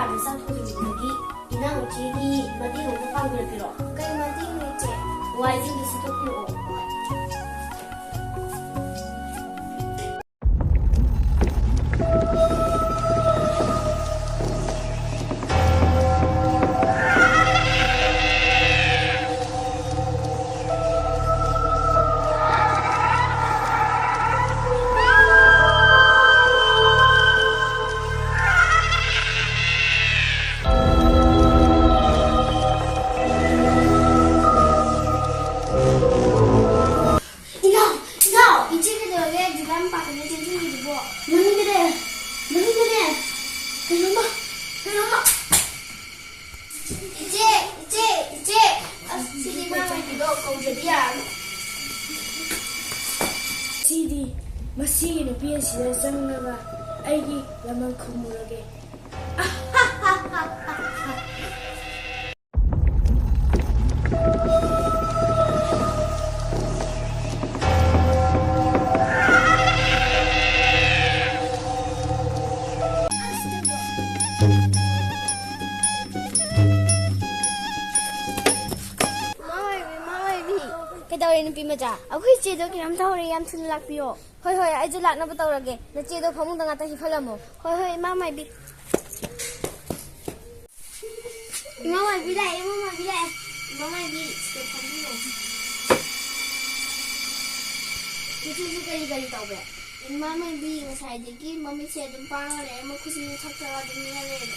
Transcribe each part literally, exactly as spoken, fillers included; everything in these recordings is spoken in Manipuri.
ꯆꯥꯛ ꯊꯣꯡꯕꯤꯕꯗꯒꯤ ꯏꯅꯥꯎ ꯏꯆꯦꯒꯤ ꯃꯇꯦꯡ ꯑꯃ ꯄꯥꯡꯕꯤꯔꯛꯀꯦꯔꯣ? ꯀꯩ ꯃꯇꯦꯡꯅꯣ, ꯏꯆꯦ? ꯋꯥꯏꯁꯤꯡꯗꯣ ꯁꯤꯠꯇꯣꯛꯄꯤꯔꯛꯑꯣ꯫ ꯏꯅꯥꯎ, ꯏꯅꯥꯎ! ꯏꯆꯦ ꯀꯩꯗꯧꯔꯒꯦ? ꯗꯨꯀꯥꯟ ꯃꯄꯥꯟꯗ ꯆꯦꯟꯁꯤꯜꯂꯤꯗꯨꯕꯣ? ꯃꯅꯤꯡꯗꯅꯦ, ꯃꯅꯤꯡꯗꯅꯦ꯫ ꯀꯩꯅꯣꯝꯃ, ꯀꯩꯅꯣꯝꯃ꯫ ꯏꯆꯦ, ꯏꯆꯦ, ꯏꯆꯦ! ꯑꯁ, ꯁꯤꯗꯤ ꯏꯃꯥ ꯃꯥꯏꯕꯤꯗꯣ ꯀꯧꯗ꯭ꯔꯗꯤ ꯌꯥꯔꯔꯣꯏ꯫ ꯁꯤꯗꯤ ꯃꯁꯤꯒꯤ ꯅꯨꯄꯤ ꯑꯁꯤꯗ ꯆꯪꯂꯒ ꯑꯩꯒꯤ ꯂꯃꯟ ꯈꯨꯝꯃꯨꯔꯒꯦ꯫ ꯃꯃꯥꯏꯕꯤ, ꯃꯃꯥꯏꯕꯤ꯫ ꯀꯩꯗꯧꯔꯦ, ꯅꯨꯄꯤ ꯃꯆꯥ? ꯑꯩꯈꯣꯏ ꯏꯆꯦꯗꯣ ꯀꯩꯅꯣꯝ ꯇꯧꯔꯦ, ꯌꯥꯝ ꯊꯨꯅ ꯂꯥꯛꯄꯤꯌꯣ꯫ ꯍꯣꯏ, ꯍꯣꯏ, ꯑꯩꯁꯨ ꯂꯥꯛꯅꯕ ꯇꯧꯔꯒꯦ꯫ ꯅꯆꯦꯗꯣ ꯐꯃꯨꯡꯗ ꯉꯥꯛꯇ ꯍꯤꯞꯍꯜꯂꯝꯃꯣ꯫ ꯍꯣꯏ, ꯍꯣꯏ, ꯏꯃꯥ ꯃꯥꯏꯕꯤ꯫ ꯏꯃꯥ ꯃꯥꯏꯕꯤ ꯂꯥꯛꯑꯦ, ꯏꯃꯥ ꯃꯥꯏꯕꯤ ꯂꯥꯛꯑꯦ꯫ ꯏꯃꯥ ꯃꯥꯏꯕꯤ, ꯁꯤꯗ ꯐꯝꯕꯤꯔꯣ꯫ ꯏꯆꯦꯁꯤ ꯀꯔꯤ ꯀꯔꯤ ꯇꯧꯒꯦ? ꯏꯃꯥ ꯃꯥꯏꯕꯤ, ꯉꯁꯥꯏꯗꯒꯤ ꯃꯃꯤꯠꯁꯦ ꯑꯗꯨꯝ ꯄꯥꯡꯉ ꯂꯩꯔꯦ, ꯃꯈꯨꯠꯁꯤꯁꯨ ꯊꯛ ꯊꯛ ꯑꯗꯨꯝ ꯅꯤꯛꯑ ꯂꯩꯔꯦ꯫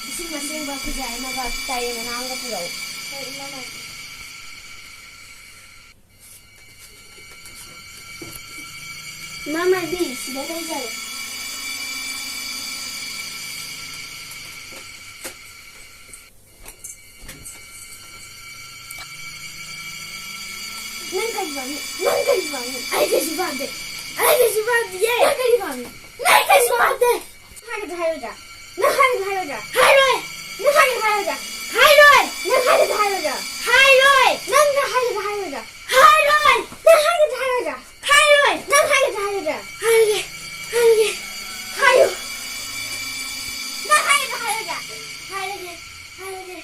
ꯏꯁꯤꯡ ꯑꯁꯦꯡꯕ ꯈꯨꯖꯥꯏ ꯑꯃꯒ ꯇꯥꯏꯔꯦ ꯃꯅꯥ ꯑꯃꯒ ꯄꯨꯔꯛꯎ꯫ ꯍꯣꯏ, ꯏꯃꯥ ꯃꯥꯏꯕꯤ꯫ ꯏꯃꯥ ꯃꯥꯏꯕꯤ, ꯁꯤꯗ ꯂꯩꯖꯔꯦ꯫ ꯅꯪ ꯀꯔꯤ ꯄꯥꯝꯃꯤ? ꯅꯪ ꯀꯔꯤ ꯄꯥꯝꯃꯤ? ꯑꯩ ꯀꯩꯁꯨ ꯄꯥꯝꯗꯦ꯫ ꯑꯩ ꯀꯩꯁꯨ ꯄꯥꯝꯗꯤꯌꯦ꯫ ꯅꯪ ꯀꯔꯤ ꯄꯥꯝꯃꯤ? ꯅꯪ ꯀꯩꯁꯨ ꯄꯥꯝꯗꯦ꯫ ꯍꯥꯏꯒꯗ꯭ꯔꯥ ꯍꯥꯏꯔꯣꯏꯗ꯭ꯔꯥ? ꯅꯪ ꯍꯥꯏꯒꯗ꯭ꯔꯥ ꯍꯥꯏꯔꯣꯏꯗ꯭ꯔꯥ? ꯍꯥꯏꯔꯣꯏ! ꯅꯪ ꯍꯥꯏꯒꯗ꯭ꯔꯥ ꯍꯥꯏꯔꯣꯏꯗ꯭ꯔꯥ? ꯍꯥꯏꯔꯣꯏ! ꯅꯪ ꯍꯥꯏꯒꯗ꯭ꯔꯥ ꯍꯥꯏꯔꯣꯏꯗ꯭ꯔꯥ? ꯍꯥꯏꯔꯣꯏ! ꯅꯪ ꯍꯥꯏꯒꯗ꯭ꯔꯥ ꯍꯥꯏꯔꯣꯏꯗ꯭ꯔꯥ? ꯍꯥꯏꯔꯣꯏ! ꯅꯪ ꯍꯥꯏꯒꯗ꯭ꯔꯥ ꯍꯥꯏꯔꯣꯏꯗ꯭ꯔꯥ? ꯍꯥꯏꯔꯣꯏ! ꯅꯪ ꯍꯥꯏꯒꯗ꯭ꯔꯥ ꯍꯥꯏꯔꯣꯏꯗ꯭ꯔꯥ? ꯍꯥꯏꯔꯒꯦ! ꯍꯥꯏꯔꯒꯦ! ꯍꯥꯏꯌꯨ! ꯅꯪ ꯍꯥꯏꯒꯗ꯭ꯔꯥ ꯍꯥꯏꯔꯣꯏꯗ꯭ꯔꯥ? ꯍꯥꯏꯔꯒꯦ, ꯍꯥꯏꯔꯒꯦ꯫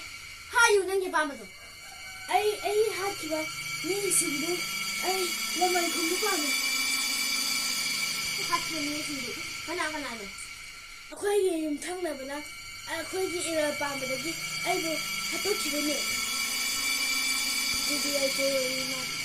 ꯍꯥꯏꯌꯨ, ꯅꯪꯒꯤ ꯑꯄꯥꯝꯕꯗꯣ꯫ ꯑꯩ, ꯑꯩ ꯍꯥꯠꯈꯤꯕ ꯃꯤꯁꯤꯡꯗꯨ ꯑꯩ ꯃꯃꯜ ꯈꯨꯝꯕ ꯄꯥꯝꯃꯤ꯫ ꯍꯥꯠꯈꯤꯕ ꯃꯤꯁꯤꯡꯗꯨ ꯀꯅꯥ ꯀꯅꯥꯅꯣ? ꯑꯩꯈꯣꯏꯒꯤ ꯌꯨꯝꯊꯪꯅꯕꯅ ꯑꯩꯈꯣꯏꯒꯤ ꯏꯔꯣꯜ ꯄꯥꯝꯕꯗꯒꯤ ꯑꯩꯕꯨ ꯍꯥꯠꯇꯣꯛꯈꯤꯕꯅꯤ꯫ ꯑꯗꯨꯗꯤ ꯑꯩ ꯄꯣꯔꯣꯏ, ꯏꯃꯥ꯫